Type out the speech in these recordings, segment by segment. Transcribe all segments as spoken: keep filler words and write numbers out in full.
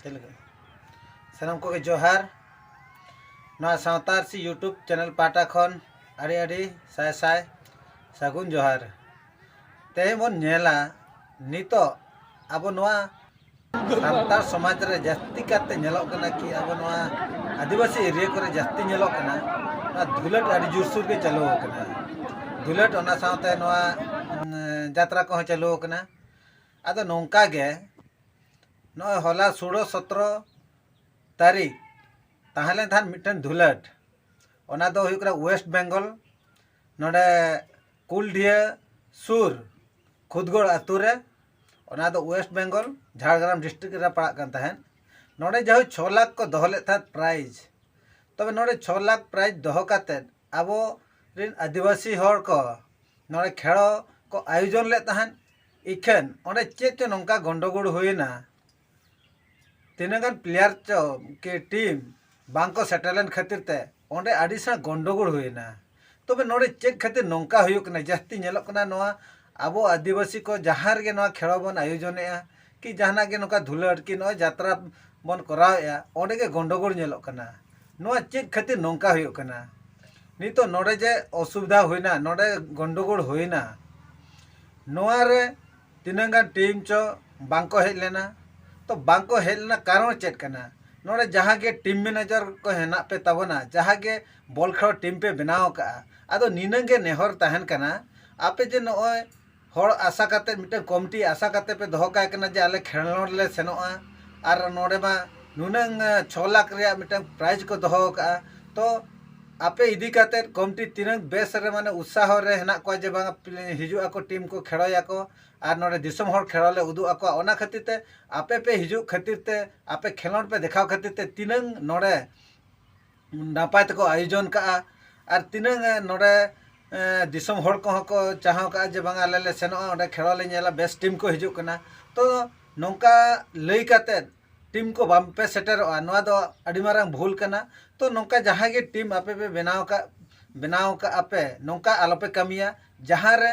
ᱪᱮᱫ ᱞᱮᱠᱟ? ᱥᱟᱱᱟᱢ ᱠᱚᱜᱮ ᱡᱚᱦᱟᱨ᱾ ᱱᱚᱣᱟ ᱥᱟᱶᱛᱟ ᱟᱹᱨᱥᱤ YouTube ᱪᱮᱱᱮᱞ ᱯᱟᱦᱴᱟ ᱠᱷᱚᱱ ᱟᱹᱰᱤ ᱟᱹᱰᱤ ᱥᱟᱭ ᱥᱟᱭ ᱥᱟᱹᱜᱩᱱ ᱡᱚᱦᱟᱨ᱾ ᱛᱮᱦᱮᱧ ᱵᱚᱱ ᱧᱮᱞᱟ, ᱱᱤᱛᱚᱜ ᱟᱵᱚ ᱱᱚᱣᱟ ᱥᱟᱱᱛᱟᱲ ᱥᱚᱢᱟᱡᱽ ᱨᱮ ᱡᱟᱹᱥᱛᱤ ᱠᱟᱛᱮ ᱧᱮᱞᱚᱜ ᱠᱟᱱᱟ ᱠᱤ ᱟᱵᱚ ᱱᱚᱣᱟ ᱟᱹᱫᱤᱵᱟᱹᱥᱤ ᱮᱨᱤᱭᱟ ᱠᱚᱨᱮ ᱡᱟᱹᱥᱛᱤ ᱧᱮᱞᱚᱜ ᱠᱟᱱᱟ, ᱱᱚᱣᱟ ᱫᱷᱩᱞᱟᱹᱴ ᱟᱹᱰᱤ ᱡᱳᱨᱥᱳᱨ ᱜᱮ ᱪᱟᱹᱞᱩ ᱟᱠᱟᱱᱟ᱾ ᱫᱷᱩᱞᱟᱹᱴ, ᱚᱱᱟ ᱥᱟᱶᱛᱮ ᱱᱚᱣᱟ, ᱩᱸ, ᱡᱟᱛᱨᱟ ᱠᱚᱦᱚᱸ ᱪᱟᱹᱞᱩ ᱟᱠᱟᱱᱟ᱾ ᱟᱫᱚ ᱱᱚᱝᱠᱟ ᱜᱮ ᱱᱚᱜᱼᱚᱭ ᱦᱚᱞᱟ ᱥᱳᱲᱚ ᱥᱚᱛᱨᱚ ᱛᱟᱹᱨᱤᱠᱷ ᱛᱟᱦᱮᱸ ᱞᱮᱱ ᱛᱟᱦᱮᱸᱫ ᱢᱤᱫᱴᱮᱱ ᱫᱷᱩᱞᱟᱹᱴ᱾ ᱚᱱᱟ ᱫᱚ ᱦᱩᱭᱩᱜ ᱠᱟᱱᱟ ᱳᱭᱮᱥᱴ ᱵᱮᱝᱜᱚᱞ, ᱱᱚᱰᱮ ᱠᱩᱞᱰᱤᱦᱟᱹ ᱥᱩᱨ ᱠᱷᱩᱫᱽᱜᱚᱲ ᱟᱹᱛᱩ ᱨᱮ᱾ ᱚᱱᱟ ᱫᱚ ᱳᱭᱮᱥᱴ ᱵᱮᱝᱜᱚᱞ, ᱡᱷᱟᱲᱜᱨᱟᱢ ᱰᱤᱥᱴᱨᱤᱠᱴ ᱨᱮ ᱯᱟᱲᱟᱜ ᱠᱟᱱ ᱛᱟᱦᱮᱸᱫ᱾ ᱱᱚᱰᱮ ᱡᱟᱦᱳᱠ ᱪᱷᱚ ᱞᱟᱠᱷ ᱠᱚ ᱫᱚᱦᱚ ᱞᱮᱫ ᱛᱟᱦᱮᱸᱫ ᱯᱨᱟᱭᱤᱡᱽ᱾ ᱛᱚᱵᱮ ᱱᱚᱰᱮ ᱪᱷᱚ ᱞᱟᱠᱷ ᱯᱨᱟᱭᱤᱡᱽ ᱫᱚᱦᱚ ᱠᱟᱛᱮᱫ ᱟᱵᱚ ᱨᱮᱱ ᱟᱹᱫᱤᱵᱟᱹᱥᱤ ᱦᱚᱲ ᱠᱚ ᱱᱚᱰᱮ ᱠᱷᱮᱲᱚ ᱠᱚ ᱟᱭᱳᱡᱚᱱ ᱞᱮᱫ ᱛᱟᱦᱮᱸᱫ᱾ ᱤᱠᱷᱟᱹᱱ ᱚᱸᱰᱮ ᱪᱮᱫ ᱪᱚ ᱱᱚᱝᱠᱟ ᱜᱚᱱᱰᱚᱜᱳᱲ ᱦᱩᱭᱮᱱᱟ, ᱛᱤᱱᱟᱹᱜ ᱜᱟᱱ ᱯᱞᱮᱭᱟᱨ ᱪᱚ ᱠᱤ ᱴᱤᱢ ᱵᱟᱝᱠᱚ ᱥᱮᱴᱮᱨ ᱞᱮᱱ ᱠᱷᱟᱹᱛᱤᱨ ᱛᱮ ᱚᱸᱰᱮ ᱟᱹᱰᱤ ᱥᱮᱬᱟ ᱜᱚᱱᱰᱚᱜᱳᱲ ᱦᱩᱭᱮᱱᱟ᱾ ᱛᱚᱵᱮ ᱱᱚᱰᱮ ᱪᱮᱫ ᱠᱷᱟᱹᱛᱤᱨ ᱱᱚᱝᱠᱟ ᱦᱩᱭᱩᱜ ᱠᱟᱱᱟ? ᱡᱟᱹᱥᱛᱤ ᱧᱮᱞᱚᱜ ᱠᱟᱱᱟ ᱱᱚᱣᱟ ᱟᱵᱚ ᱟᱹᱫᱤᱵᱟᱹᱥᱤ ᱠᱚ ᱡᱟᱦᱟᱸ ᱨᱮᱜᱮ ᱱᱚᱣᱟ ᱠᱷᱮᱲᱚ ᱵᱚᱱ ᱟᱭᱳᱡᱚᱱᱮᱜᱼᱟ ᱠᱤ ᱡᱟᱦᱟᱱᱟᱜ ᱜᱮ ᱱᱚᱝᱠᱟ ᱫᱷᱩᱞᱟᱹᱴ ᱠᱤ ᱱᱚᱜᱼᱚᱭ ᱡᱟᱛᱨᱟ ᱵᱚᱱ ᱠᱚᱨᱟᱣᱮᱜᱼᱟ, ᱚᱸᱰᱮ ᱜᱮ ᱜᱚᱱᱰᱚᱜᱳᱲ ᱧᱮᱞᱚᱜ ᱠᱟᱱᱟ᱾ ᱱᱚᱣᱟ ᱪᱮᱫ ᱠᱷᱟᱹᱛᱤᱨ ᱱᱚᱝᱠᱟ ᱦᱩᱭᱩᱜ ᱠᱟᱱᱟ? ᱱᱤᱛᱚᱜ ᱱᱚᱰᱮ ᱡᱮ ᱚᱥᱩᱵᱤᱫᱷᱟ ᱦᱩᱭᱱᱟ, ᱱᱚᱰᱮ ᱜᱚᱱᱰᱚᱜᱳᱲ ᱦᱩᱭᱱᱟ, ᱱᱚᱣᱟ ᱨᱮ ᱛᱤᱱᱟᱹᱜ ᱜᱟᱱ ᱴᱤᱢ ᱪᱚ ᱵᱟᱝᱠᱚ ᱦᱮᱡ ᱞᱮᱱᱟ᱾ ᱛᱚ ᱵᱟᱝᱠᱚ ᱦᱮᱡ ᱞᱮᱱᱟ ᱠᱟᱨᱚᱱ ᱪᱮᱫ ᱠᱟᱱᱟ? ᱱᱚᱰᱮ ᱡᱟᱦᱟᱸ ᱜᱮ ᱴᱤᱢ ᱢᱮᱱᱮᱡᱟᱨ ᱠᱚ ᱦᱮᱱᱟᱜ ᱯᱮ ᱛᱟᱵᱚᱱᱟ, ᱡᱟᱦᱟᱸ ᱜᱮ ᱵᱚᱞ ᱠᱷᱮᱞᱳᱰ ᱴᱤᱢ ᱯᱮ ᱵᱮᱱᱟᱣ ᱟᱠᱟᱫᱼᱟ, ᱟᱫᱚ ᱱᱤᱱᱟᱹᱜ ᱜᱮ ᱱᱮᱦᱚᱨ ᱛᱟᱦᱮᱱ ᱠᱟᱱᱟ, ᱟᱯᱮ ᱡᱮ ᱱᱚᱜᱼᱚᱭ ᱦᱚᱲ ᱟᱥᱟ ᱠᱟᱛᱮ, ᱢᱤᱫᱴᱟᱝ ᱠᱚᱢᱤᱴᱤ ᱟᱥᱟ ᱠᱟᱛᱮ ᱯᱮ ᱫᱚᱦᱚ ᱠᱟᱭ ᱠᱟᱱᱟ ᱡᱮ ᱟᱞᱮ ᱠᱷᱮᱞᱳᱰ ᱞᱮ ᱥᱮᱱᱚᱜᱼᱟ ᱟᱨ ᱱᱚᱰᱮ ᱢᱟ ᱱᱩᱱᱟᱹᱝ, ᱮ, ᱪᱷᱚ ᱞᱟᱠᱷ ᱨᱮᱭᱟᱜ ᱢᱤᱫᱴᱟᱝ ᱯᱨᱟᱭᱤᱡᱽ ᱠᱚ ᱫᱚᱦᱚ ᱟᱠᱟᱫᱼᱟ᱾ ᱛᱚ ᱟᱯᱮ ᱤᱫᱤ ᱠᱟᱛᱮ ᱠᱚᱢᱤᱴᱤ ᱛᱤᱱᱟᱹᱝ ᱵᱮᱥ ᱨᱮ ᱢᱟᱱᱮ ᱩᱛᱥᱟᱦᱚ ᱨᱮ ᱦᱮᱱᱟᱜ ᱠᱚᱣᱟ ᱡᱮ ᱵᱟᱝ ᱦᱤᱡᱩᱜ ᱟᱠᱚ, ᱴᱤᱢ ᱠᱚ ᱠᱷᱮᱞᱳᱭᱟᱠᱚ ᱟᱨ ᱱᱚᱰᱮ ᱫᱤᱥᱚᱢ ᱦᱚᱲ ᱠᱷᱮᱞᱳ ᱞᱮ ᱩᱫᱩᱜ ᱟᱠᱚᱣᱟ, ᱚᱱᱟ ᱠᱷᱟᱹᱛᱤᱨ ᱛᱮ ᱟᱯᱮ ᱯᱮ ᱦᱤᱡᱩᱜ ᱠᱷᱟᱹᱛᱤᱨ ᱛᱮ, ᱟᱯᱮ ᱠᱷᱮᱞᱳᱰ ᱯᱮ ᱫᱮᱠᱷᱟᱣ ᱠᱷᱟᱹᱛᱤᱨ ᱛᱮ ᱛᱤᱱᱟᱹᱝ ᱱᱚᱰᱮ ᱱᱟᱯᱟᱭ ᱛᱮᱠᱚ ᱟᱭᱳᱡᱚᱱ ᱠᱟᱜᱼᱟ᱾ ᱟᱨ ᱛᱤᱱᱟᱹᱝ, ᱮ, ᱱᱚᱰᱮ, ᱮ, ᱫᱤᱥᱚᱢ ᱦᱚᱲ ᱠᱚᱦᱚᱸ ᱠᱚ ᱪᱟᱦᱟᱣ ᱠᱟᱜᱼᱟ ᱡᱮ ᱵᱟᱝ ᱟᱞᱮ ᱞᱮ ᱥᱮᱱᱚᱜᱼᱟ, ᱚᱸᱰᱮ ᱠᱷᱮᱞᱳ ᱞᱮ ᱧᱮᱞᱟ, ᱵᱮᱥ ᱴᱤᱢ ᱠᱚ ᱦᱤᱡᱩᱜ ᱠᱟᱱᱟ᱾ ᱛᱚ ᱱᱚᱝᱠᱟ ᱞᱟᱹᱭ ᱠᱟᱛᱮᱫ ᱴᱤᱢ ᱠᱚ ᱵᱟᱝ ᱯᱮ ᱥᱮᱴᱮᱨᱚᱜᱼᱟ, ᱱᱚᱣᱟ ᱫᱚ ᱟᱹᱰᱤ ᱢᱟᱨᱟᱝ ᱵᱷᱩᱞ ᱠᱟᱱᱟ᱾ ᱛᱚ ᱱᱚᱝᱠᱟ ᱡᱟᱦᱟᱸ ᱜᱮ ᱴᱤᱢ ᱟᱯᱮ ᱯᱮ ᱵᱮᱱᱟᱣ ᱠᱟᱜ, ᱵᱮᱱᱟᱣ ᱠᱟᱜᱼᱟ ᱯᱮ, ᱱᱚᱝᱠᱟ ᱟᱞᱚ ᱯᱮ ᱠᱟᱹᱢᱤᱭᱟ᱾ ᱡᱟᱦᱟᱸ ᱨᱮ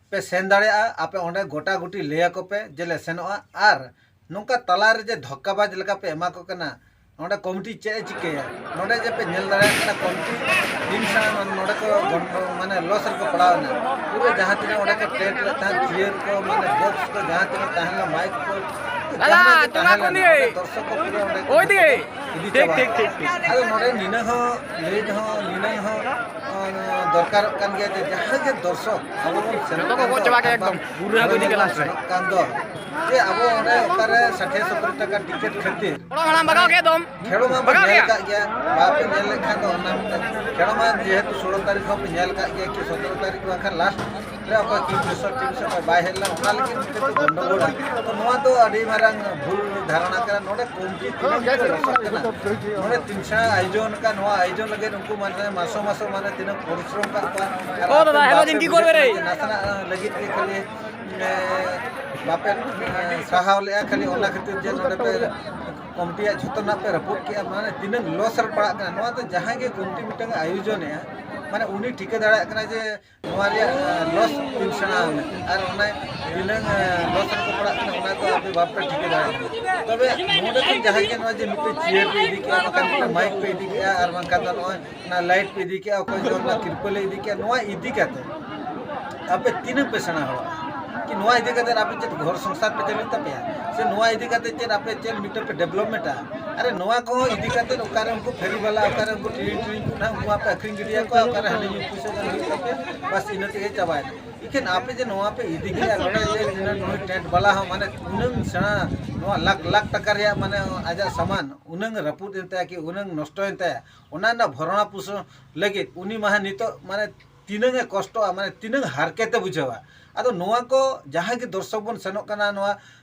ᱯᱮ ᱥᱮᱱ ᱫᱟᱲᱮᱭᱟᱜᱼᱟ, ᱟᱯᱮ ᱚᱸᱰᱮ ᱜᱚᱴᱟ ᱜᱩᱴᱤ ᱞᱟᱹᱭ ᱟᱠᱚ ᱯᱮ ᱡᱮ ᱞᱮ ᱥᱮᱱᱚᱜᱼᱟ᱾ ᱟᱨ ᱱᱚᱝᱠᱟ ᱛᱟᱞᱟᱨᱮ ᱡᱮ ᱫᱷᱚᱠᱠᱟᱵᱟᱡᱽ ᱞᱮᱠᱟ ᱯᱮ ᱮᱢᱟ ᱠᱚ ᱠᱟᱱᱟ, ᱱᱚᱰᱮ ᱠᱚᱢᱤᱴᱤ ᱪᱮᱫ ᱮ ᱪᱤᱠᱟᱹᱭᱟ? ᱱᱚᱰᱮ ᱡᱮ ᱯᱮ ᱧᱮᱞ ᱫᱟᱲᱮᱭᱟᱜ ᱠᱟᱱᱟ ᱠᱚᱢᱤᱴᱤ ᱛᱤᱱ ᱥᱮᱬᱟ ᱱᱚᱰᱮ ᱠᱚ ᱜᱚᱱᱰᱚ-, ᱢᱟᱱᱮ ᱞᱚᱥ ᱨᱮᱠᱚ ᱯᱟᱲᱟᱣ ᱮᱱᱟ᱾ ᱯᱩᱨᱟᱹ ᱡᱟᱦᱟᱸ ᱛᱤᱱᱟᱹᱜ ᱚᱸᱰᱮ ᱠᱚ ᱴᱮᱱᱴ ᱞᱮᱫ ᱛᱟᱦᱮᱸᱫ, ᱪᱤᱭᱟᱨ ᱠᱚ, ᱢᱟᱱᱮ ᱵᱚᱠᱥ ᱠᱚ, ᱡᱟᱦᱟᱸ ᱛᱤᱱᱟᱹᱜ ᱛᱟᱦᱮᱸ ᱞᱮᱱᱟ, ᱢᱟᱭᱤᱠ ᱠᱚ, ᱫᱟᱫᱟ, ᱡᱟᱦᱟᱸ ᱜᱮ ᱛᱚᱞᱟ ᱛᱟᱦᱮᱸ ᱠᱚ ᱞᱮᱱᱟ, ᱱᱤᱭᱮ᱾ ᱚᱸᱰᱮ ᱫᱚᱨᱥᱚᱠ ᱠᱚ ᱯᱩᱨᱟᱹ ᱚᱸᱰᱮ ᱠᱚ ᱳᱭ ᱫᱤᱠᱮ᱾ ᱴᱷᱤᱠ, ᱴᱷᱤᱠ, ᱴᱷᱤᱠ, ᱴᱷᱤᱠ᱾ ᱟᱫᱚ ᱱᱚᱰᱮ ᱱᱤᱱᱟᱹ ᱦᱚᱸ ᱞᱟᱹᱭ ᱦᱚᱸ, ᱱᱤᱱᱟᱹ ᱦᱚᱸ, ᱚ, ᱫᱚᱨᱠᱟᱨᱚᱜ ᱠᱟᱱ ᱜᱮᱭᱟ ᱡᱮ ᱡᱟᱦᱟᱸ ᱜᱮ ᱫᱚᱨᱥᱚᱠ ᱟᱵᱚ ᱵᱚᱱ ᱥᱮᱱᱚᱜ ᱡᱚᱛᱚ ᱠᱚ ᱠᱟᱱ ᱜᱚᱡ ᱫᱚ, ᱪᱟᱵᱟ ᱠᱮᱫ ᱮᱠᱫᱚᱢ᱾ ᱵᱩᱨᱩ ᱦᱟᱹᱠᱩ ᱤᱫᱤ ᱠᱟᱱᱟ ᱥᱮ? ᱥᱮᱱᱚᱜ ᱠᱟᱱ ᱫᱚ, ᱡᱮ ᱟᱵᱚ ᱚᱸᱰᱮ ᱚᱠᱟᱨᱮ ᱥᱟᱴᱷᱮ ᱥᱚᱛᱛᱚᱨ ᱴᱟᱠᱟ ᱴᱤᱠᱤᱴ ᱠᱷᱟᱹᱛᱤᱨ ᱚᱲᱟᱜ ᱦᱟᱲᱟᱢ ᱵᱟᱜᱟᱣ ᱠᱮᱫ ᱫᱚᱢ᱾ ᱠᱷᱮᱞᱳ ᱢᱟ ᱵᱚᱱ ᱵᱟᱜᱟᱣ ᱧᱮᱞ ᱠᱮᱫ᱾ ᱟᱠᱟᱫ ᱜᱮᱭᱟ, ᱵᱟᱯᱮ ᱧᱮᱞ ᱞᱮᱠᱷᱟᱱ ᱫᱚ ᱚᱱᱟ ᱢᱤᱫᱴᱟᱝ ᱠᱷᱮᱞᱳ ᱢᱟ ᱡᱮᱦᱮᱛᱩ ᱥᱳᱞᱳ ᱛᱟᱹᱨᱤᱠᱷ ᱦᱚᱸ ᱯᱮ ᱧᱮᱞ ᱟᱠᱟᱫ ᱜᱮᱭᱟ ᱠᱤ ᱥᱚᱛᱨᱚ ᱛᱟᱹᱨᱤᱠᱷ ᱵᱟᱝᱠᱷᱟᱱ ᱞᱟᱥᱴ ᱨᱮ ᱚᱠᱚᱭ ᱠᱤᱝ ᱯᱷᱤᱥᱟᱨ ᱴᱤᱢ ᱥᱮ ᱚᱠᱚᱭ ᱵᱟᱭ ᱦᱮᱡ ᱞᱮᱱᱟ, ᱚᱱᱟ ᱞᱟᱹᱜᱤᱫ ᱢᱤᱫᱴᱟᱝ ᱠᱚ ᱜᱚᱱᱰᱚᱜᱳᱞᱟ᱾ ᱛᱚ ᱱᱚᱣᱟ ᱫᱚ ᱟᱹᱰᱤ ᱢᱟᱨᱟᱝ ᱵᱷᱩᱞ ᱫᱷᱟᱨᱚᱱᱟ ᱠᱟᱱᱟ᱾ ᱱᱚᱰᱮ ᱠᱚᱢᱤᱴᱤ ᱛᱤᱱᱟᱹᱜ ᱠᱚ ᱞᱚᱥᱚᱜ ᱠᱟᱱᱟ, ᱱᱚᱰᱮ ᱛᱤᱱ ᱥᱮᱬᱟ ᱟᱭᱳᱡᱚᱱ ᱟᱠᱟᱫ, ᱱᱚᱣᱟ ᱟᱭᱳᱡᱚᱱ ᱞᱟᱹᱜᱤᱫ ᱩᱱᱠᱩ ᱢᱟᱥᱮ ᱢᱟᱥᱚ ᱢᱟᱥᱚ ᱢᱟᱱᱮ ᱛᱤᱱᱟᱹᱜ ᱯᱚᱨᱤᱥᱨᱚᱢ ᱟᱠᱟᱫ ᱠᱚᱣᱟ᱾ ᱟᱨ ᱚ ᱫᱟᱫᱟ, ᱟᱯᱮ ᱦᱮᱞᱳ, ᱵᱟᱯᱮ ᱡᱤᱱᱠᱤ ᱵᱩᱡᱷᱟᱹᱣ ᱠᱚᱨᱵᱮ ᱨᱮ᱾ ᱠᱟᱱᱟ ᱡᱮ ᱱᱟᱥᱮᱱᱟᱜ ᱞᱟᱹᱜᱤᱫ ᱜᱮ ᱠᱷᱟᱹᱞᱤ, ᱮ, ᱵᱟᱯᱮ, ᱮ, ᱥᱟᱦᱟᱣ ᱞᱮᱜᱼᱟ, ᱠᱷᱟᱹᱞᱤ ᱚᱱᱟ ᱠᱷᱟᱹᱛᱤᱨ ᱡᱮ ᱱᱚᱰᱮ ᱯᱮ ᱠᱚᱢᱤᱴᱤᱭᱟᱜ ᱡᱷᱚᱛᱚᱱᱟᱜ ᱯᱮ ᱨᱟᱹᱯᱩᱫ ᱠᱮᱜᱼᱟ, ᱢᱟᱱᱮ ᱛᱤᱱᱟᱹᱜ ᱞᱚᱥ ᱨᱮ ᱯᱟᱲᱟᱜ ᱠᱟᱱᱟ᱾ ᱱᱚᱣᱟ ᱫᱚ ᱡᱟᱦᱟᱸᱭ ᱜᱮ ᱠᱚᱢᱤᱴᱤ ᱢᱤᱫᱴᱟᱝ ᱮ ᱟᱭᱳᱡᱚᱱᱮᱜᱼᱟ, ᱢᱟᱱᱮ ᱩᱱᱤ ᱴᱷᱤᱠᱟᱹ ᱫᱟᱲᱮᱭᱟᱜ ᱠᱟᱱᱟ ᱡᱮ ᱱᱚᱣᱟ ᱨᱮᱭᱟᱜ, ᱮ, ᱞᱚᱥ ᱛᱤᱱ ᱥᱮᱬᱟ ᱢᱮᱱᱛᱮ, ᱟᱨ ᱚᱱᱟ ᱛᱤᱱᱟᱹᱝ, ᱮ, ᱞᱚᱥ ᱨᱮᱠᱚ ᱯᱟᱲᱟᱜ ᱠᱟᱱᱟ, ᱚᱱᱟ ᱫᱚ ᱟᱯᱮ ᱵᱟᱯᱮ ᱴᱷᱤᱠᱟᱹ ᱫᱟᱲᱮᱭᱟᱜ ᱠᱟᱱᱟ᱾ ᱛᱚᱵᱮ ᱱᱚᱰᱮ ᱠᱷᱚᱱ ᱡᱟᱦᱟᱸᱭ ᱜᱮ ᱱᱚᱣᱟ ᱡᱮ ᱢᱤᱫᱴᱮᱡ ᱪᱤᱭᱟᱨ ᱯᱮ ᱤᱫᱤ ᱠᱮᱜᱼᱟ, ᱵᱟᱠᱷᱟᱱ ᱢᱤᱫᱴᱮᱡ ᱢᱟᱭᱤᱠ ᱯᱮ ᱤᱫᱤ ᱠᱮᱜᱼᱟ, ᱟᱨ ᱵᱟᱝᱠᱷᱟᱱ ᱫᱚ ᱱᱚᱜᱼᱚᱭ ᱚᱱᱟ ᱞᱟᱭᱤᱴ ᱯᱮ ᱤᱫᱤ ᱠᱮᱜᱼᱟ, ᱚᱠᱚᱭ ᱫᱚ ᱚᱱᱟ ᱛᱤᱨᱯᱚᱞᱮ ᱤᱫᱤ ᱠᱮᱜᱼᱟ, ᱱᱚᱣᱟ ᱤᱫᱤ ᱠᱟᱛᱮ ᱟᱯᱮ ᱛᱤᱱᱟᱹᱜ ᱯᱮ ᱥᱮᱬᱟ ᱦᱚᱲᱚᱜᱼᱟ? ᱠᱤ ᱱᱚᱣᱟ ᱤᱫᱤ ᱠᱟᱛᱮ ᱟᱯᱮ ᱪᱮᱫ ᱜᱷᱚᱨ ᱥᱚᱝᱥᱟᱨ ᱯᱮ ᱪᱟᱹᱞᱩᱭ ᱛᱟᱯᱮᱭᱟ? ᱥᱮ ᱱᱚᱣᱟ ᱤᱫᱤ ᱠᱟᱛᱮ ᱪᱮᱫ ᱟᱯᱮ ᱪᱮᱫ ᱢᱤᱫᱴᱟᱝ ᱯᱮ ᱰᱮᱵᱷᱞᱚᱯᱢᱮᱱᱴᱟ? ᱟᱨᱮ ᱱᱚᱣᱟ ᱠᱚᱦᱚᱸ ᱤᱫᱤ ᱠᱟᱛᱮ ᱚᱠᱟᱨᱮ ᱩᱱᱠᱩ ᱯᱷᱮᱨᱤ ᱵᱟᱞᱟ, ᱚᱠᱟᱨᱮ ᱩᱱᱠᱩ ᱴᱤᱲᱤ ᱴᱤᱲᱤ ᱠᱚ ᱱᱟᱦᱟᱜ ᱩᱱᱠᱩ ᱟᱯᱮ ᱟᱹᱠᱷᱨᱤᱧ ᱜᱤᱰᱤᱭᱟᱠᱚᱣᱟ, ᱚᱠᱟᱨᱮ ᱦᱟᱺᱰᱤ ᱧᱩ ᱯᱩᱭᱥᱟᱹ ᱠᱚ ᱦᱩᱭᱩᱜ ᱛᱟᱯᱮ, ᱵᱟᱥ ᱤᱱᱟᱹ ᱛᱮᱜᱮ ᱪᱟᱵᱟᱭᱮᱱᱟ᱾ ᱤᱠᱷᱟᱹᱱ ᱟᱯᱮ ᱡᱮ ᱱᱚᱣᱟ ᱯᱮ ᱤᱫᱤ ᱠᱮᱜᱼᱟ, ᱱᱚᱰᱮ ᱡᱮ ᱱᱩᱭ ᱴᱮᱱᱴ ᱵᱟᱞᱟ ᱦᱚᱸ ᱢᱟᱱᱮ ᱩᱱᱟᱹᱝ ᱥᱮᱬᱟ, ᱱᱚᱣᱟ ᱞᱟᱠᱷ ᱞᱟᱠᱷ ᱴᱟᱠᱟ ᱨᱮᱭᱟᱜ ᱢᱟᱱᱮ ᱟᱡᱟᱜ ᱥᱟᱢᱟᱱ ᱩᱱᱟᱹᱝ ᱨᱟᱹᱯᱩᱫ ᱮᱱ ᱛᱟᱭᱟ ᱠᱤ ᱩᱱᱟᱹᱝ ᱱᱚᱥᱴᱚᱭᱮᱱ ᱛᱟᱭᱟ, ᱚᱱᱟ ᱨᱮᱱᱟᱜ ᱵᱷᱚᱨᱚᱱᱟ ᱯᱳᱥᱚᱱ ᱞᱟᱹᱜᱤᱫ ᱩᱱᱤ ᱢᱟᱦᱟ ᱱᱤᱛᱚᱜ ᱢᱟᱱᱮ ᱛᱤᱱᱟᱹᱝ ᱮ ᱠᱚᱥᱴᱚᱜᱼᱟ, ᱢᱟᱱᱮ ᱛᱤᱱᱟᱹᱝ ᱦᱟᱨᱠᱮᱛ ᱮ ᱵᱩᱡᱷᱟᱹᱣᱟ᱾ ᱟᱫᱚ ᱱᱚᱣᱟ ᱠᱚ ᱡᱟᱦᱟᱸᱭ ᱜᱮ ᱫᱚᱨᱥᱚᱠ ᱵᱚᱱ ᱥᱮᱱᱚᱜ ᱠᱟᱱᱟ, ᱱᱚᱣᱟ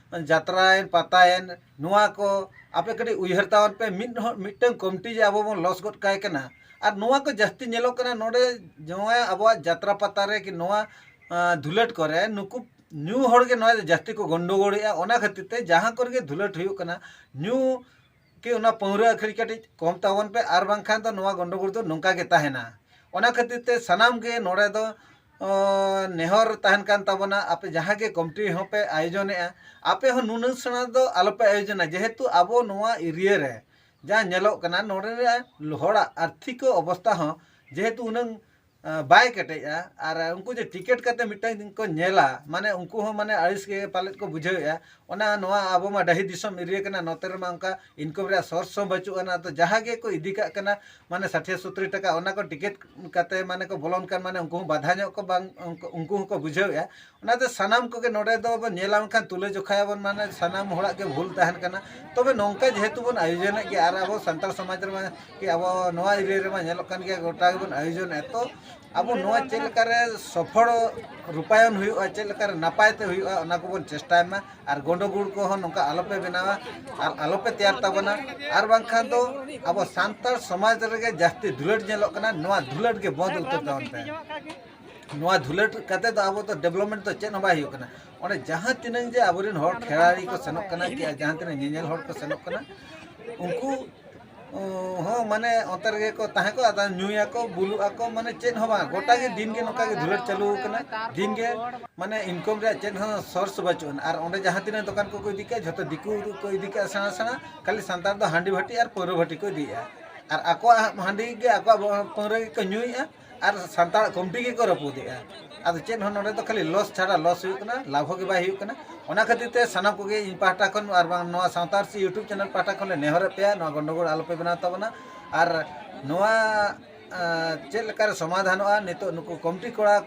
ᱡᱟᱛᱨᱟᱭᱮᱱ, ᱯᱟᱛᱟᱭᱮᱱ, ᱱᱚᱣᱟ ᱠᱚ ᱟᱯᱮ ᱠᱟᱹᱴᱤᱡ ᱩᱭᱦᱟᱹᱨ ᱛᱟᱵᱚᱱ ᱯᱮ᱾ ᱢᱤᱫ ᱦᱚᱲ, ᱢᱤᱫᱴᱟᱝ ᱠᱚᱢᱤᱴᱤ ᱡᱮ ᱟᱵᱚ ᱵᱚᱱ ᱞᱚᱥ ᱜᱚᱫ ᱠᱟᱭ ᱠᱟᱱᱟ, ᱟᱨ ᱱᱚᱣᱟ ᱠᱚ ᱡᱟᱹᱥᱛᱤ ᱧᱮᱞᱚᱜ ᱠᱟᱱᱟ ᱱᱚᱰᱮ ᱱᱚᱣᱟ ᱟᱵᱚᱣᱟᱜ ᱡᱟᱛᱨᱟ ᱯᱟᱛᱟ ᱨᱮ ᱠᱤ ᱱᱚᱣᱟ, ᱟᱸ, ᱫᱷᱩᱞᱟᱹᱴ ᱠᱚᱨᱮ ᱱᱩᱠᱩ ᱧᱩ ᱦᱚᱲ ᱜᱮ ᱱᱚᱣᱟ ᱫᱚ ᱡᱟᱹᱥᱛᱤ ᱠᱚ ᱜᱚᱱᱰᱚᱜᱳᱲᱮᱜᱼᱟ᱾ ᱚᱱᱟ ᱠᱷᱟᱹᱛᱤᱨ ᱛᱮ ᱡᱟᱦᱟᱸ ᱠᱚᱨᱮ ᱜᱮ ᱫᱷᱩᱞᱟᱹᱴ ᱦᱩᱭᱩᱜ ᱠᱟᱱᱟ, ᱧᱩ ᱠᱤ ᱚᱱᱟ ᱯᱟᱹᱣᱨᱟᱹ ᱟᱹᱠᱷᱨᱤᱧ ᱠᱟᱹᱴᱤᱡ ᱠᱚᱢ ᱛᱟᱵᱚᱱ ᱯᱮ, ᱟᱨ ᱵᱟᱝᱠᱷᱟᱱ ᱫᱚ ᱱᱚᱣᱟ ᱜᱚᱱᱰᱚᱜᱳᱲ ᱫᱚ ᱱᱚᱝᱠᱟ ᱜᱮ ᱛᱟᱦᱮᱱᱟ᱾ ᱚᱱᱟ ᱠᱷᱟᱹᱛᱤᱨ ᱛᱮ ᱥᱟᱱᱟᱢ ᱜᱮ ᱱᱚᱰᱮ ᱫᱚ ᱚ, ᱱᱮᱦᱚᱨ ᱛᱟᱦᱮᱱ ᱠᱟᱱ ᱛᱟᱵᱚᱱᱟ, ᱟᱯᱮ ᱡᱟᱦᱟᱸ ᱜᱮ ᱠᱚᱢᱤᱴᱤ ᱦᱚᱸᱯᱮ ᱟᱭᱳᱡᱚᱱᱮᱜᱼᱟ, ᱟᱯᱮ ᱦᱚᱸ ᱱᱩᱱᱟᱹᱜ ᱥᱮᱬᱟ ᱫᱚ ᱟᱞᱚᱯᱮ ᱟᱭᱳᱡᱚᱱᱟ᱾ ᱡᱮᱦᱮᱛᱩ ᱟᱵᱚ ᱱᱚᱣᱟ ᱮᱨᱤᱭᱟ ᱨᱮ ᱡᱟᱦᱟᱸ ᱧᱮᱞᱚᱜ ᱠᱟᱱᱟ, ᱱᱚᱰᱮ ᱨᱮ ᱦᱚᱲᱟᱜ ᱟᱨᱛᱷᱤᱠ ᱚᱵᱚᱥᱛᱷᱟ ᱦᱚᱸ ᱡᱮᱦᱮᱛᱩ ᱩᱱᱟᱹᱝ ᱟᱸ, ᱵᱟᱭ ᱠᱮᱴᱮᱡᱼᱟ᱾ ᱟᱨ ᱩᱱᱠᱩ ᱡᱮ ᱴᱤᱠᱤᱴ ᱠᱟᱛᱮ ᱢᱤᱫᱴᱟᱝ ᱫᱤᱱ ᱠᱚ ᱧᱮᱞᱟ, ᱢᱟᱱᱮ ᱩᱱᱠᱩ ᱦᱚᱸ ᱢᱟᱱᱮ ᱟᱹᱲᱤᱥ ᱜᱮ ᱯᱟᱞᱮᱫ ᱠᱚ ᱵᱩᱡᱷᱟᱹᱣᱮᱫᱼᱟ᱾ ᱚᱱᱟ ᱱᱚᱣᱟ ᱟᱵᱚ ᱢᱟ ᱰᱟᱹᱦᱤ ᱫᱤᱥᱚᱢ ᱮᱨᱤᱭᱟ ᱠᱟᱱᱟ, ᱱᱚᱛᱮ ᱨᱮᱢᱟ ᱚᱱᱠᱟ ᱤᱱᱠᱟᱢ ᱨᱮᱭᱟᱜ ᱥᱳᱨᱥ ᱦᱚᱸ ᱵᱟᱹᱪᱩᱜ ᱟᱱᱟ᱾ ᱛᱚ ᱡᱟᱦᱟᱸ ᱜᱮ ᱠᱚ ᱤᱫᱤ ᱠᱟᱜ ᱠᱟᱱᱟ, ᱢᱟᱱᱮ ᱥᱟᱴᱷᱤᱭᱟ ᱥᱚᱛᱛᱚᱨ ᱴᱟᱠᱟ, ᱚᱱᱟ ᱠᱚ ᱴᱤᱠᱤᱴ ᱠᱟᱛᱮ ᱢᱟᱱᱮ ᱠᱚ ᱵᱚᱞᱚᱱ ᱠᱟᱱ, ᱢᱟᱱᱮ ᱩᱱᱠᱩ ᱦᱚᱸ ᱵᱟᱫᱷᱟ ᱧᱚᱜ ᱠᱚ ᱵᱟᱝ, ᱩᱱᱠᱩ, ᱩᱱᱠᱩ ᱦᱚᱸᱠᱚ ᱵᱩᱡᱷᱟᱹᱣᱮᱫᱼᱟ᱾ ᱚᱱᱟᱛᱮ ᱥᱟᱱᱟᱢ ᱠᱚᱜᱮ ᱱᱚᱰᱮ ᱫᱚ ᱵᱚᱱ ᱧᱮᱞᱟ, ᱢᱮᱱᱠᱷᱟᱱ ᱛᱩᱞᱟᱹ ᱡᱚᱠᱷᱟᱭᱟᱵᱚᱱ, ᱢᱟᱱᱮ ᱥᱟᱱᱟᱢ ᱦᱚᱲᱟᱜ ᱜᱮ ᱵᱷᱩᱞ ᱛᱟᱦᱮᱱ ᱠᱟᱱᱟ᱾ ᱛᱚᱵᱮ ᱱᱚᱝᱠᱟ ᱡᱮᱦᱮᱛᱩ ᱵᱚᱱ ᱟᱭᱳᱡᱚᱱᱮᱫ ᱜᱮᱭᱟ, ᱟᱨ ᱟᱵᱚ ᱥᱟᱱᱛᱟᱲ ᱥᱚᱢᱟᱡᱽ ᱨᱮᱢᱟ ᱠᱤ ᱟᱵᱚ ᱱᱚᱣᱟ ᱮᱨᱤᱭᱟ ᱨᱮᱢᱟ ᱧᱮᱞᱚᱜ ᱠᱟᱱ ᱜᱮᱭᱟ, ᱜᱚᱴᱟ ᱜᱮᱵᱚᱱ ᱟᱭᱳᱡᱚᱱᱮᱫᱼᱟ᱾ ᱛᱚ ᱟᱵᱚ ᱱᱚᱣᱟ ᱪᱮᱫ ᱞᱮᱠᱟᱨᱮ ᱥᱚᱯᱷᱚᱞ ᱨᱩᱯᱟᱭᱚᱱ ᱦᱩᱭᱩᱜᱼᱟ, ᱪᱮᱫ ᱞᱮᱠᱟᱨᱮ ᱱᱟᱯᱟᱭ ᱛᱮ ᱦᱩᱭᱩᱜᱼᱟ, ᱚᱱᱟ ᱠᱚᱵᱚᱱ ᱪᱮᱥᱴᱟᱭ ᱢᱟ᱾ ᱟᱨ ᱜᱚᱸᱰᱚᱜᱳᱲ ᱠᱚᱦᱚᱸ ᱱᱚᱝᱠᱟ ᱟᱞᱚᱯᱮ ᱵᱮᱱᱟᱣᱟ ᱟᱨ ᱟᱞᱚᱯᱮ ᱛᱮᱭᱟᱨ ᱛᱟᱵᱚᱱᱟ᱾ ᱟᱨ ᱵᱟᱝᱠᱷᱟᱱ ᱫᱚ ᱟᱵᱚ ᱥᱟᱱᱛᱟᱲ ᱥᱚᱢᱟᱡᱽ ᱨᱮᱜᱮ ᱡᱟᱹᱥᱛᱤ ᱫᱩᱞᱟᱹᱲ ᱧᱮᱞᱚᱜ ᱠᱟᱱᱟ, ᱱᱚᱣᱟ ᱫᱩᱞᱟᱹᱲ ᱜᱮ ᱵᱚᱸᱫᱽ ᱩᱛᱟᱹᱨ ᱛᱟᱵᱚᱱ ᱯᱮ᱾ ᱱᱚᱣᱟ ᱫᱩᱞᱟᱹᱲ ᱠᱟᱛᱮ ᱫᱚ ᱟᱵᱚ ᱫᱚ ᱰᱮᱵᱷᱞᱚᱯᱢᱮᱱᱴ ᱫᱚ ᱪᱮᱫ ᱦᱚᱸ ᱵᱟᱭ ᱦᱩᱭᱩᱜ ᱠᱟᱱᱟ᱾ ᱚᱸᱰᱮ ᱡᱟᱦᱟᱸ ᱛᱤᱱᱟᱹᱝ ᱡᱮ ᱟᱵᱚᱨᱮᱱ ᱦᱚᱲ ᱠᱷᱮᱞᱟᱲᱤ ᱠᱚ ᱥᱮᱱᱚᱜ ᱠᱟᱱᱟ, ᱠᱤ ᱡᱟᱦᱟᱸ ᱛᱤᱱᱟᱹᱝ ᱧᱮᱧᱮᱞ ᱦᱚᱲ ᱠᱚ ᱥᱮᱱᱚᱜ ᱠᱟᱱᱟ, ᱩᱱᱠᱩ, ᱚ, ᱦᱚᱸ ᱢᱟᱱᱮ ᱚᱱᱛᱮ ᱨᱮᱜᱮ ᱠᱚ ᱛᱟᱦᱮᱸ ᱠᱚᱜᱼᱟ, ᱟᱫᱚ ᱧᱩᱭᱟᱠᱚ, ᱵᱩᱞᱩᱜ ᱟᱠᱚ, ᱢᱟᱱᱮ ᱪᱮᱫ ᱦᱚᱸ ᱵᱟᱝ᱾ ᱜᱚᱴᱟ ᱜᱮ ᱫᱤᱱ ᱜᱮ ᱱᱚᱝᱠᱟ ᱜᱮ ᱫᱩᱞᱟᱹᱲ ᱪᱟᱹᱞᱩ ᱟᱠᱟᱱᱟ, ᱫᱤᱱ ᱜᱮ ᱢᱟᱱᱮ ᱤᱱᱠᱟᱢ ᱨᱮᱭᱟᱜ ᱪᱮᱫ ᱦᱚᱸ ᱥᱳᱨᱥ ᱵᱟᱹᱪᱩᱜ ᱟᱱᱟ᱾ ᱟᱨ ᱚᱸᱰᱮ ᱡᱟᱦᱟᱸ ᱛᱤᱱᱟᱹᱜ ᱫᱚᱠᱟᱱ ᱠᱚᱠᱚ ᱤᱫᱤ ᱠᱟᱜᱼᱟ, ᱡᱷᱚᱛᱚ ᱫᱤᱠᱩ ᱠᱚ ᱤᱫᱤ ᱠᱟᱜᱼᱟ ᱥᱮᱬᱟ ᱥᱮᱬᱟ, ᱠᱷᱟᱹᱞᱤ ᱥᱟᱱᱛᱟᱲ ᱫᱚ ᱦᱟᱺᱰᱤ ᱵᱷᱟᱹᱴᱤ ᱟᱨ ᱯᱟᱹᱣᱨᱟᱹ ᱵᱷᱟᱹᱴᱤ ᱠᱚ ᱤᱫᱤᱭᱮᱫᱼᱟ᱾ ᱟᱨ ᱟᱠᱚᱣᱟᱜ ᱦᱟᱺᱰᱤ ᱜᱮ, ᱟᱠᱚᱣᱟᱜ ᱯᱟᱹᱣᱨᱟᱹ ᱜᱮᱠᱚ ᱧᱩᱭᱮᱫᱼᱟ, ᱟᱨ ᱥᱟᱱᱛᱟᱲ ᱠᱚᱢᱤᱴᱤ ᱜᱮᱠᱚ ᱨᱟᱹᱯᱩᱫᱮᱜᱼᱟ᱾ ᱟᱫᱚ ᱪᱮᱫ ᱦᱚᱸ ᱱᱚᱰᱮ ᱫᱚ ᱠᱷᱟᱹᱞᱤ ᱞᱚᱥ ᱪᱷᱟᱲᱟ ᱞᱚᱥ ᱦᱩᱭᱩᱜ ᱠᱟᱱᱟ, ᱞᱟᱵᱷ ᱦᱚᱸ ᱜᱮ ᱵᱟᱭ ᱦᱩᱭᱩᱜ ᱠᱟᱱᱟ᱾ ᱚᱱᱟ ᱠᱷᱟᱹᱛᱤᱨ ᱛᱮ ᱥᱟᱱᱟᱢ ᱠᱚᱜᱮ ᱤᱧ ᱯᱟᱦᱴᱟ ᱠᱷᱚᱱ ᱟᱨ ᱵᱟᱝ ᱱᱚᱣᱟ ᱥᱟᱶᱛᱟ ᱟᱹᱨᱥᱤ YouTube ᱪᱮᱱᱮᱞ ᱯᱟᱦᱴᱟ ᱠᱷᱚᱱ ᱞᱮ ᱱᱮᱦᱚᱨᱮᱫ ᱯᱮᱭᱟ, ᱱᱚᱣᱟ ᱜᱚᱱᱰᱚᱜᱳᱲ ᱟᱞᱚᱯᱮ ᱵᱮᱱᱟᱣ ᱛᱟᱵᱚᱱᱟ᱾ ᱟᱨ ᱱᱚᱣᱟ, ᱟᱸ, ᱪᱮᱫ ᱞᱮᱠᱟᱨᱮ ᱥᱚᱢᱟᱫᱷᱟᱱᱚᱜᱼᱟ, ᱱᱤᱛᱚᱜ ᱱᱩᱠᱩ ᱠᱚᱢᱤᱴᱤ ᱠᱚᱲᱟ,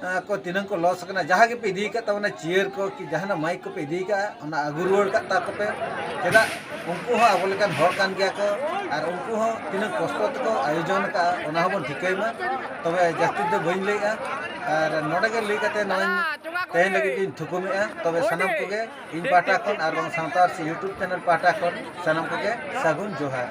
ᱟᱸ, ᱠᱚ ᱛᱤᱱᱟᱹᱝ ᱠᱚ ᱞᱚᱥ ᱟᱠᱟᱱᱟ, ᱡᱟᱦᱟᱸ ᱜᱮᱯᱮ ᱤᱫᱤ ᱟᱠᱟᱫ ᱛᱟᱵᱚᱱᱟ, ᱪᱮᱭᱟᱨ ᱠᱚ ᱠᱤ ᱡᱟᱦᱟᱱᱟᱜ ᱢᱟᱭᱤᱠ ᱠᱚᱯᱮ ᱤᱫᱤ ᱟᱠᱟᱫᱼᱟ, ᱚᱱᱟ ᱟᱹᱜᱩ ᱨᱩᱣᱟᱹᱲ ᱠᱟᱜ ᱛᱟᱠᱚ ᱯᱮ᱾ ᱪᱮᱫᱟᱜ ᱩᱱᱠᱩ ᱦᱚᱸ ᱟᱵᱚ ᱞᱮᱠᱟᱱ ᱦᱚᱲ ᱠᱟᱱ ᱜᱮᱭᱟ ᱠᱚ, ᱟᱨ ᱩᱱᱠᱩ ᱦᱚᱸ ᱛᱤᱱᱟᱹᱜ ᱠᱚᱥᱴᱚ ᱛᱮᱠᱚ ᱟᱭᱳᱡᱚᱱ ᱟᱠᱟᱫᱼᱟ, ᱚᱱᱟ ᱦᱚᱸᱵᱚᱱ ᱴᱷᱤᱠᱟᱹᱭ ᱢᱟ᱾ ᱛᱚᱵᱮ ᱡᱟᱹᱥᱛᱤ ᱫᱚ ᱵᱟᱹᱧ ᱞᱟᱹᱭᱮᱫᱼᱟ, ᱟᱨ ᱱᱚᱰᱮ ᱜᱮ ᱞᱟᱹᱭ ᱠᱟᱛᱮ ᱱᱚᱣᱟᱧ ᱛᱮᱦᱮᱧ ᱞᱟᱹᱜᱤᱫ ᱤᱧ ᱛᱷᱩᱠᱩᱢᱮᱫᱼᱟ᱾ ᱛᱚᱵᱮ ᱥᱟᱱᱟᱢ ᱠᱚᱜᱮ ᱤᱧ ᱯᱟᱦᱴᱟ ᱠᱷᱚᱱ ᱟᱨ ᱵᱟᱝ ᱥᱟᱶᱛᱟ ᱟᱹᱨᱥᱤ YouTube ᱪᱮᱱᱮᱞ ᱯᱟᱦᱴᱟ ᱠᱷᱚᱱ ᱥᱟᱱᱟᱢ ᱠᱚᱜᱮ ᱥᱟᱹᱜᱩᱱ ᱡᱚᱦᱟᱨ᱾